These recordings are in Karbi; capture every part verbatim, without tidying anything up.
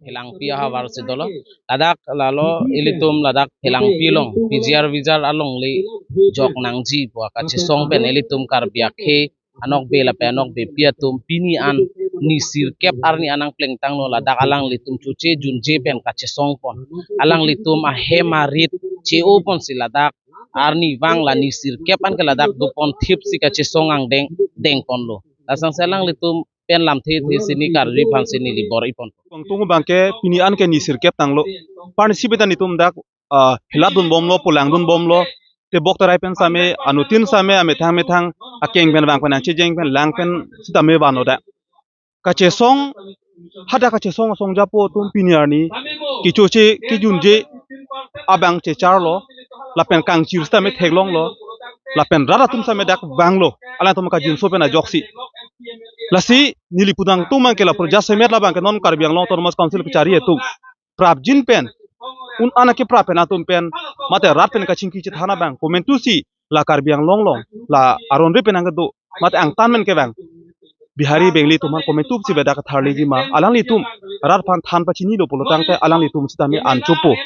Phelangpi ahavar si dolo. Ladak lalo ilitum ladak Phelangpi along P G R V G R alongle jok nangji pu akachesong pen ilitum Karbi akhei anokbe lapen anokbepi atum pini an ni sirkep arni an nangplengtanglo, ladak alanglitum choche junje pen kachesong pon. Alanglitum ahem arit che-o ponsi ladak arnivang la ni sirkep an ke ladak dopon thip si kachesong angdeng deng ponlo. Lasonsi alanglitum pen lamthe the si ne karjuji aphan si neli bor-i pon. Kongtung abang ke pini an ke ni sirkep tanglo. Parnisi beta netum dak, ah, helat dunbomlo, polang dunbomlo. Tebok terai pen same, anuttin same, amethang methang akeng pen vang pen angchejeng pen lang pen sitame vanlo dak. Kachesong, hadak kachesong asong japo atum pini arni kechoche kejunje abang checharlo, lapen kangchir sitame theklonglo, lapen rat atum same dak vanglo, alangtum kajinso pen ajoksi. Lasi neli pudang atum abang ke lapu jasemet labang ke non Karbi Anglong Autonomous Council kachari atum prapjin pen, un-an akeprap pen atum pen, mate rat pen kachingki chethan abang komantusi la Karbi Anglong along, la aron ri pen nangkedo, mate angtan pen kevang Bihari Bengali atum aphan komantusi beda katharliji ma, alanglitum rat aphan than pachinilo pulo tangte alanglitum sitame an chopo.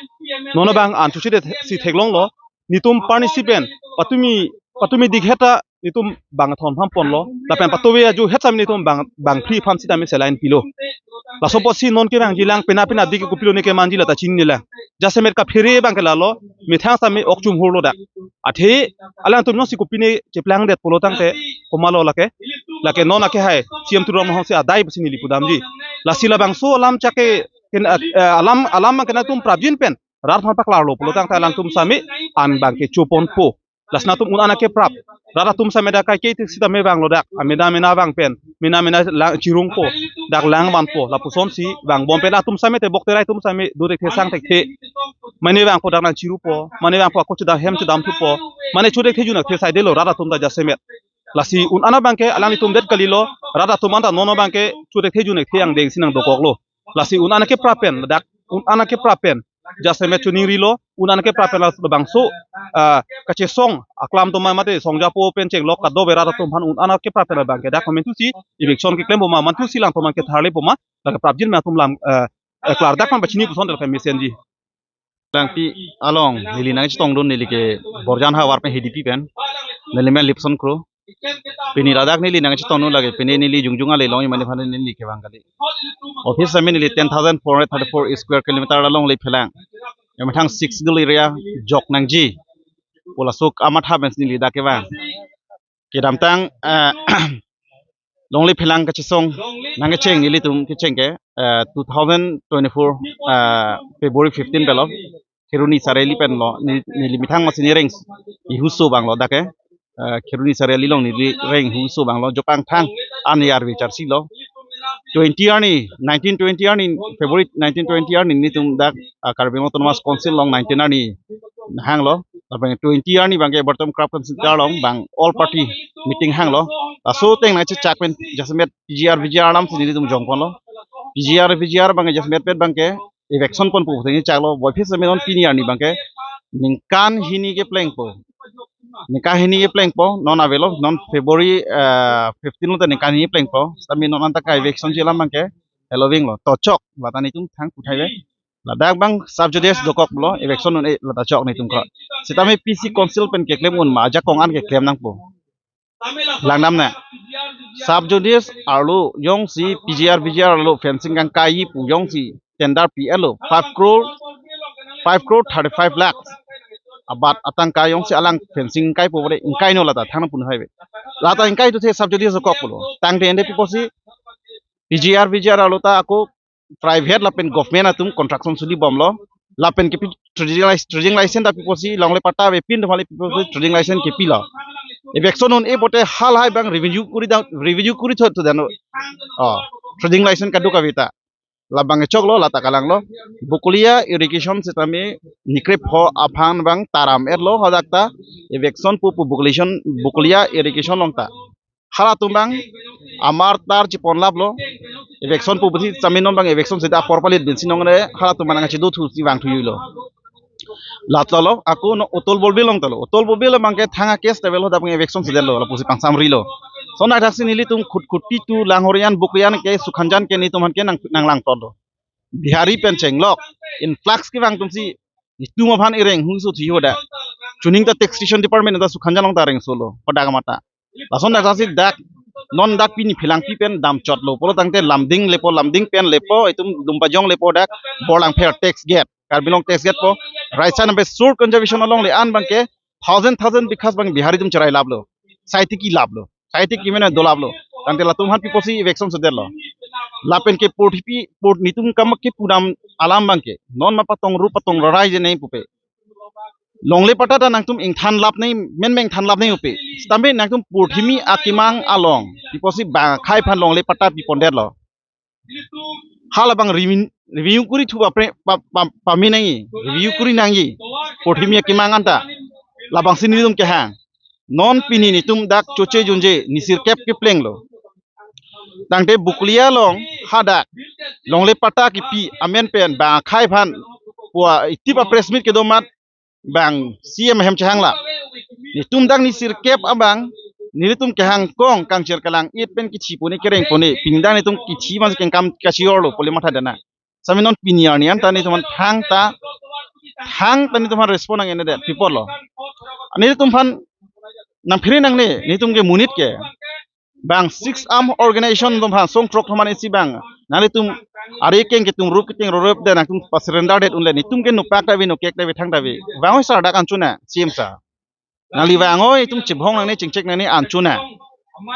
Non abang an chochedet si theklonglo, netum parnisi pen patumi, patumi dik heta netum bang thon pham ponlo, lapen patuve ajo het same netum bang, bang phri pham sitame saline pilo. Laso apotsi non kevangji lang pena pena dik kopilo ne kemanji lata chininelang. Jasemet kaphere abang ke lalo, methang same ok chumhurlo dak. Athe alangtum nonsi kopine cheplangdet pulo tangte, komatlo lake, lake non ake hai C M Tuliram Ronghang si adai pusi neli pudamji. Lasi labangso alam chake ken, eh, alam, alam abang ke nangtum prapjin pen rat aphan paklarlo pulo tangte alangtum same an abang ke choponpo. Lasi nangtum un-an akeprap, rat atum same dak kaike tik sitame vanglo dak, amena mena vang pen, mena mena lang chirungpo, dak lang vanpo, lapusonsi vangbom pen atum same tebok terai atum same do thekthe sang thekthe. Mane vangpo dak nangchirupo, mane vangpo ako chodam hem chodam thupo, mane cho thekthe jun thekthe saidelo rat atum ta jasemet. Lasi un-an abang ke alanglitum det kalilo, rat atum anta non abang ke cho thekthe jun thekthe angdeng si nangdokoklo. Lasi un-an akeprap pen, dak un-an akeprap pen jasemet choningrilo, un-an akeprap pen labangso, ah, kachesong aklam atum mate song japo pen chenglok kadokave rat atum aphan un-an akeprap pen abang ke dak komantusi eviction keklem poma, mantusi alangtum aphan ketharle poma, dak prapjin ma atum lam, eh, eh, klardak aphan pachini puson dak mesenji. Langpi along neli nangchetongdun, neli ke Borjan havar pen H D P pen, neli men Lipson Kro. Pini ladak neli nangchetongdun lake, pini neli jongjong ale long mane aphan neli kevang kali. Office same neli ten thousand four hundred thirty-four square kilometer alongle phelang, emethang Sixth Schedule area jok nangji pu laso amatha pen neli dak kevang. Kedamtang, eh, longle phelang kachesong nangkecheng nelitum kecheng ke, eh, two thousand twenty-four, eh, February fifteen pelo, Kheroni Chariali penlo, ne, neli methang masi ne reng ihuso abanglo dak ke, eh, Kheroni Chariali along neli reng ihuso abanglo, jokangthang an yarve charsi lo. Twenty arni, nineteen twenty arni, February nineteen twenty arni netum dak, ah, Karbi Anglong Autonomous Council along nineteen arni hanglo. Lapen twenty arni abang ke Bortom Corruption Center along bang all party meeting hanglo. Laso ateng nangchechak pen jasemet P G R V G R alam si netum jongponlo. P G R V G R abang ke jasemet pen abang ke eviction ponpo pusi nangchechaklo. Boy phis same non pini arni abang ke ningkan hini keplengpo. Ningkan hini keplengpo, non avelo, non February, eh, fifteen lote ningkan hini plengpo. Sitame non anta ka-eviction ji alam abang ke helo vinglo. To chok, lata netum thang puthai ve. Ladak abang sub judice dokoklo, eviction un-e lata chok netum kro. Sitame P C Council pen keklem un ma, ajakong an keklem nangpo. Langdamnang. Sub judice arlo jongsi P G R V G R arlo fencing kangkai pu jongsi tender pi-etlo five crore, five crore thirty-five lakhs. Abat atangka jongsi alang fencing ingkaipo bole, ingkaino lata thangnat pu hai ve. Lata ingkai tu the sub judice dokoklo. Tangte ende pu pusi P G R V G R arlo ta ako private lapen government atum construction suli bomlo. Lapen kepi trading lic-, trading license ta pi pusi longle patta avepin atum aphan le pi pusi trading license kepilo. Eviction un-e pote halahai abang revenue kuri dam, revenue kuri thot tu dano. Oh, trading license kadokave ta. Labang kechoklo, lata kalanglo. Bokolia irrigation sitame nikrep ho aphan abang taram-etlo hadak ta. Eviction pu pu Bokolia, Bokolia irrigation along ta. Halatum abang amar tar chiponlaplo. Eviction pu pusi sitame non abang eviction seta apor palit bin si nongre halatum abang nangchedo thusi vangthuilo. Latlolo, ako non Otol Borbil along talo. Otol Borbil abang ke thang a-case level ho dak abang eviction sedetlo, lapusi pangsamrilo. Sonai thaksi nelitum Khutkhut, Titu, Langhorian, Bokolia ke, Sukhanjan ke netum aphan ke nang, nanglangtotlo. Bihari pen chenglok influx kevang atumsi netum aphan ireng hung so thi ho dak. Chuning ta taxation department ta sukhan jalong ta reng solo. Hodak mata. Lason dak si dak non dak pini Phelangpi pen damchotlo. Pulo tangte Lumding lepo, Lumding pen lepo, itum Lumbajong lepo dak Borlangpher tax gate. Karbi Anglong tax gate po. Raisa nambe sur conservation along le an abangke thousand thousand bighas abang Bihari atum cherai laplo. Saitiki laplo. Saitiki mena dolaplo. Tangte latum aphan pi apotsi eviction sedetlo. Lapen ke porthipi port netum kam kepudam alam abangke. Non ma patong ru patong rarai je nai pupe. Longle patta ta nangtum ingthan lap nai, men men ingthan lap nai pupe. Stambe nangtum porthimi akemang along. Pi apotsi bang akhei aphan longle patta pipondetlo. Halabang review, review kuri thu bapre, pa, pa, pame nangji, review kuri nangji. Porthimi akemang anta. Labangsi netum kehang. Non pini netum dak choche junje, nisirkep keplenglo. Tangte Bokolia along hadak longle patta kipi amen pen bang akhei aphan pua itip a press meet kedo amat bang C M ahem chehang la. Netum dak nisirkep abang, nelitum kehangkong kangchir kalang-it pen kithi pone kereng pone. Pindang netum kithi mas kengkam kachiorlo poli matha dana. Sami non pini arni anta netum aphan thangta, thangta netum aphan respond nangnedet, people lo. Netum aphan nangphere nangne, netum ke monit ke. Bang six arm organization atum aphan song throk atum aphan isi bang. Nanglitum ari keng ketum rup keteng rorop de nangtum pa surrender det unle netum ke nopak ta ave, nokek ta ave, thang ta ave. Vangoi sir dak anchot na, C M sir. Nangli vangoi, itum chibhong nangne, chingchek nangne, anchot na.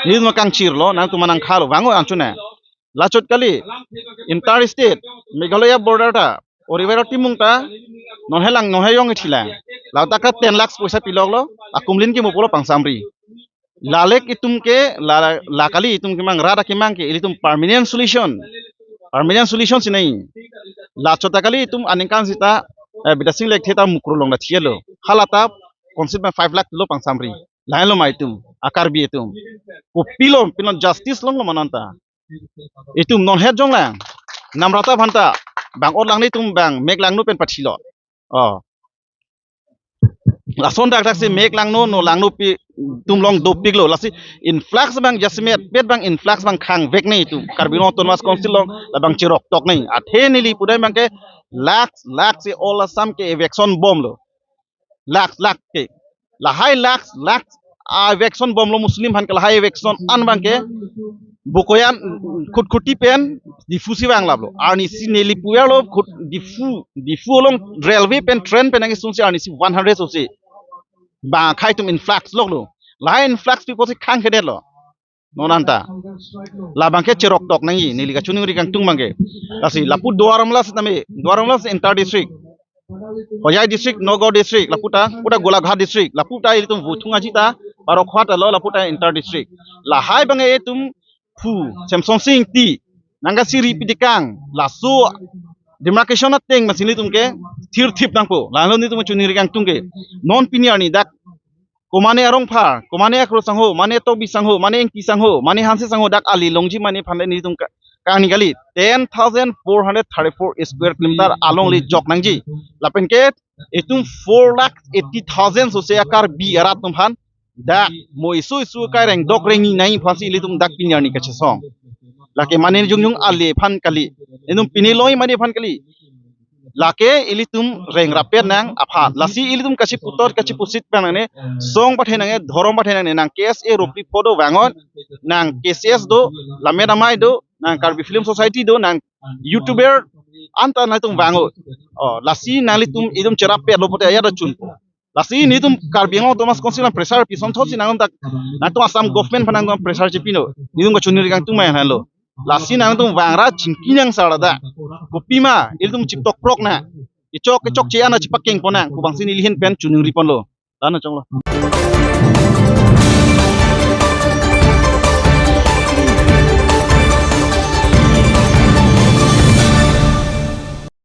Netum kangchirlo, nangtum nangkhalo, vangoi anchot na. Lachot kali, inter state, Meghalaya border ta, Oriver timung ta, non helang, non heyong ithila. Lau ta ka ten lakhs poisa piloklo, akumlin ke mo pulo pangsamri. Lalek itum ke, la, la kali itum kemang, rat akemang ke, ilitum permanent solution. Permanent solution si nai. Lachot ta kali itum aningkan sita, eh, Bidya Sing Lekthe ta Mukru along ta thilo. Hala ta, konsit ma five lakh lo pangsamri. Lahenlo ma itum, a Karbi itum. Kopilo, pino justice longlo ma non ta. Itum non het jonglang. Namrata aphanta. Bang-ot lang netum bang, mek langno pen pathilo. Oh. Lason dak dak si mek langno, no langno pi, itum long dopiklo. Lasi influx bang jasemet, pet bang influx bang khangvek nai itum. Karbi Anglong Autonomous Council along, labang chirok tok nai. Athe neli pudai bangke, lakhs, lakhs si all Assam ke eviction bomlo. Lakhs, lakhs ke. Lahai lakhs, lakhs, ah, eviction bomlo Muslim aphan ke lahai eviction an bangke. Bokoyan, Khutkhuti pen, Diphu si vanglaplo. Arnisi neli puverlo, Khut, Diphu, Diphu along railway pen train pen nangkesunsi arnisi one hundred sosi. Bang akhei atum influx loklo. Lahai influx people si khangkedetlo. Non anta. Labangke chirok tok nangji, neli kachiningri kangtung bangke. Lasi lapu Duar Amla sitame, Duar Amla si inter district. Hojai district, Nagaon district, lapu ta, puta Golaghat district, lapu ta ilitum Voithung Aji ta, Barokhwa ta lo, lapu ta inter district. Lahai bang itum phu, Semsonsing Ingti, nangkasiri pidikang, laso demarcation ateng masi nelitum ke, thirthip nangpo, lahenlo netum kachiningri kangtung ke. Non pini arni dak, komane Arongphar, komane Akhro sangho, mane Tokbi sangho, mane Ingti sangho, mane Hanse sangho dak ali longji mane aphan le netum ka-, kangni kali. Ten thousand four hundred thirty-four square kilometer along le jok nangji. Lapen ke itum four lakh eighty thousand sosi a Karbi arat atum aphan dak mo isu isu kai rengdok rengni nai aphansi ilitum dak pini arni kachesong. Lake mane jongjong ali aphan kali. Itum pini loi mane aphan kali. Lake ilitum rengrap pet nang aphan. Lasi ilitum kachiputot, kachipusit pen nangne, song pathe nangne, dhorom pathe nangne, nang K S A ropri pho do vangon, nang K C S do, Lammet Amei do, nang Karbi Film Society do, nang YouTuber, anta nangtum vango. Oh, lasi nanglitum itum cherap pet lo pote ayat achun. Lasi netum Karbi Anglong Autonomous Council nang pressure pison thotsi nangtum dak, nangtum Assam government aphan nangtum pressure chepino. Netum kachiningri kangtung ma lahenlo. Lasi nangtum vangra chingki nang sar dak. Kopima, ilitum chiptok prok na. Ichok, ichok che ana chipakeng pon nang. Kubangsi neli ahin pen chiningri ponlo. Tana chonglo.